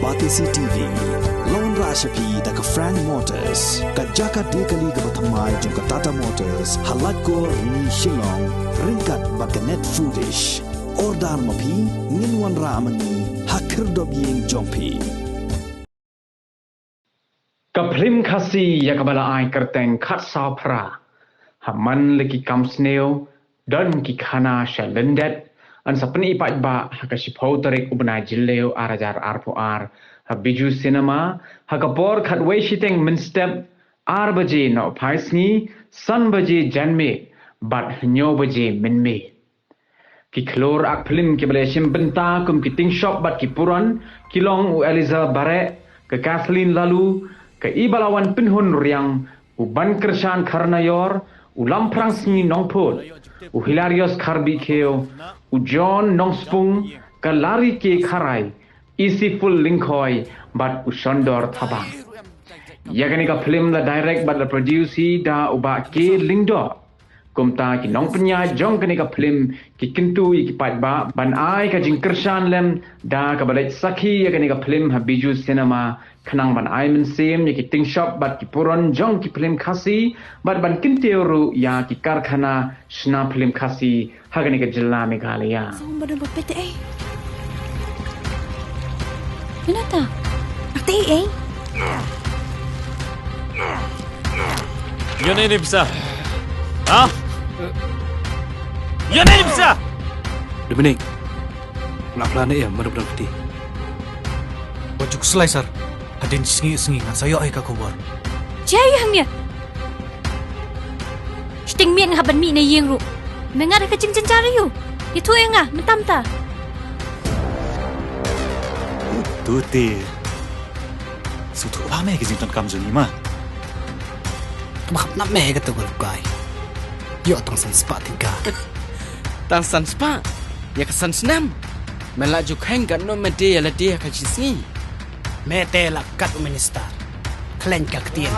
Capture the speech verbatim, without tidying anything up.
Batesi T V, la wanrah sha phi da ka Frank Motors, ka jaka die kali kaba thymmai jong ka Tata Motors, ha Laitkor, Rni, Shillong, ryngkat bad ka Net Foodish. Order ma phi, ngin wanrah ma ngi ha khyrdop ïing jong phi. Ka phlim Khasi ïa kaba la ai kyrteng Khatsaw Phra. Ha man la ki kam sniew, don ki khana sha lyndet, yn sa pyni paidbah ha ka shiphew tarik u bnai Jylliew ar hajar arphew ar ha Bijou Cinema, ha ka por khatwei shiteng mynstep, ar baje nohphai sngi, san baje janmiet bad hynñiew baje mynmiet. Ki khlur ak phlim kiba la shim bynta kum ki Tingshop bad ki Puron ki long u Eliza Bareh, ka Kathleen Laloo, ka Ibalawan Pynhun Riang, u Bankyrshan Kharnaior, u Lamphrang Sngi Nongphut, u Hilarious Kharbihkhiew, u John Nongspung, ka Lari K Kharai, Isiful Lyngkhoi bad u Shondor Thabang. Ïa kane ka phlim la direct bad la produce hi da u Bah K Lyngdoh. Kumta ki nongpynïaid jong kane ka phlim ki kyntu ïa ki paidbah ban ai ka jingkyrshan lem da kaba leit sakhi ïa kane ka phlim ha Bijou Cinema, khnang ban ai mynsiem ïa ki Tingshop bad ki Puron jong ki phlim Khasi bad ban kyntiew ruh ïa ki karkhana shna phlim Khasi ha kane ka jylla Meghalaya. Sa um ba don ba pete ei. Minata. Ate ei. Ïa ne ni pisa? Ha? Ïa ne ni pisa? Dominic. Nga phla ne em, mano ba don kti. Wat ju khuslai sir. Hadien shi sngi sngi ngan sa ïoh ïa ka khubor. Jia ïa hangne. Shiteng miet nga hap ban mih na ïing ruh. Me ngat ha ka jingjynjar aïu? Ïathuh ïa nga mynta mynta. Tute. Sngewthuh bha me ka jingdonkam jong ngi ma. Tang khap nap me ïa kato ka rukai. Ïoh tang san spah tyngka. Tang san spah? Ïa ka san snem. Me la ju kheiñ katno me die ïa lade ha ka shi sngi. Me te la kat u minister. Khlaiñ ka ktien.